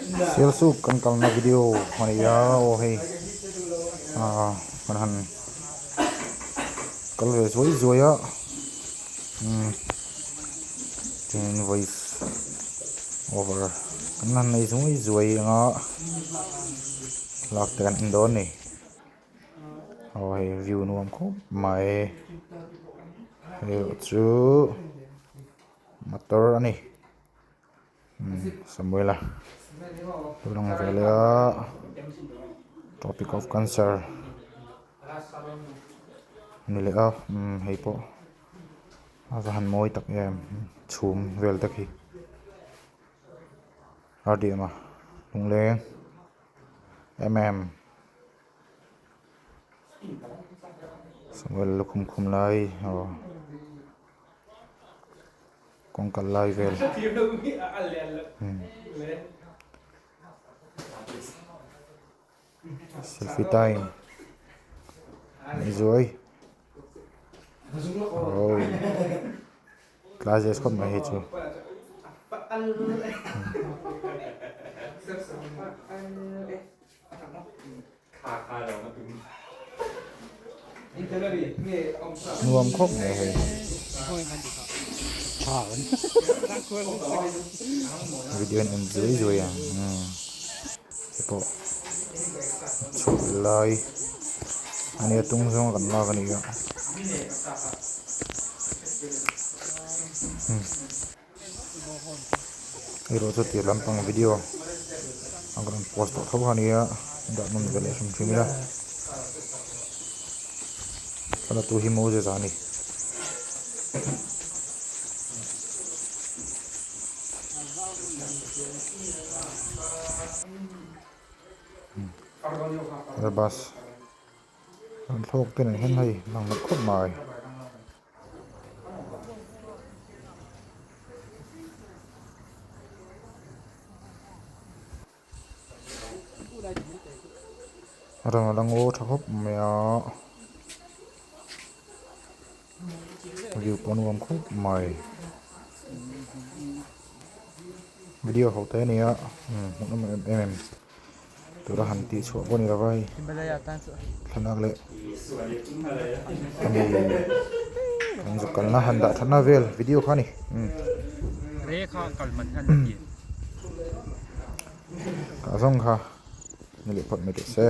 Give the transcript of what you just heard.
Sialsuk kan kalna video a ni a aw hei ah kan han kal ve zuai zuai a umm tin voice over kan han nei zuai zuai ang a lak te kan en dawn a ni. Aw hei view nuam khawp mai hei chu motor a ni Samuela lo lang ve leh a topic of cancer a ni leh a hei pawh a va han mawi tak em chhum vel te khi R D M a lungleng em em. Samuel lukhum khum lai aw kawng kal lai vel selfie time ni zuai aw tlai zes khawp mai hei chu. Nuam khawp mai hei. Video in en zui zui ang umm hei pawh chhut lai ania tung zawng a kan lak a ni a umm. Hei erawh chu tir lampang video a rawn post tawh tho a nia dah nawn ve leh hrim hrim ila thlalak tu hi Moses a ni. Airbus an thlawk te nen hian hei lang nalh khawp mai. Ram a la ngaw tha khawp mai a view pawh a nuam khawp mai video ho te a ni a hmuhnawm em em. Tura han tih chhuah pawh a ni lo va hei thlalak leh hemi kan zuk kalna han dah thatna vel video kha a ni umm kah zawng kha ni leh phawt mai teh se.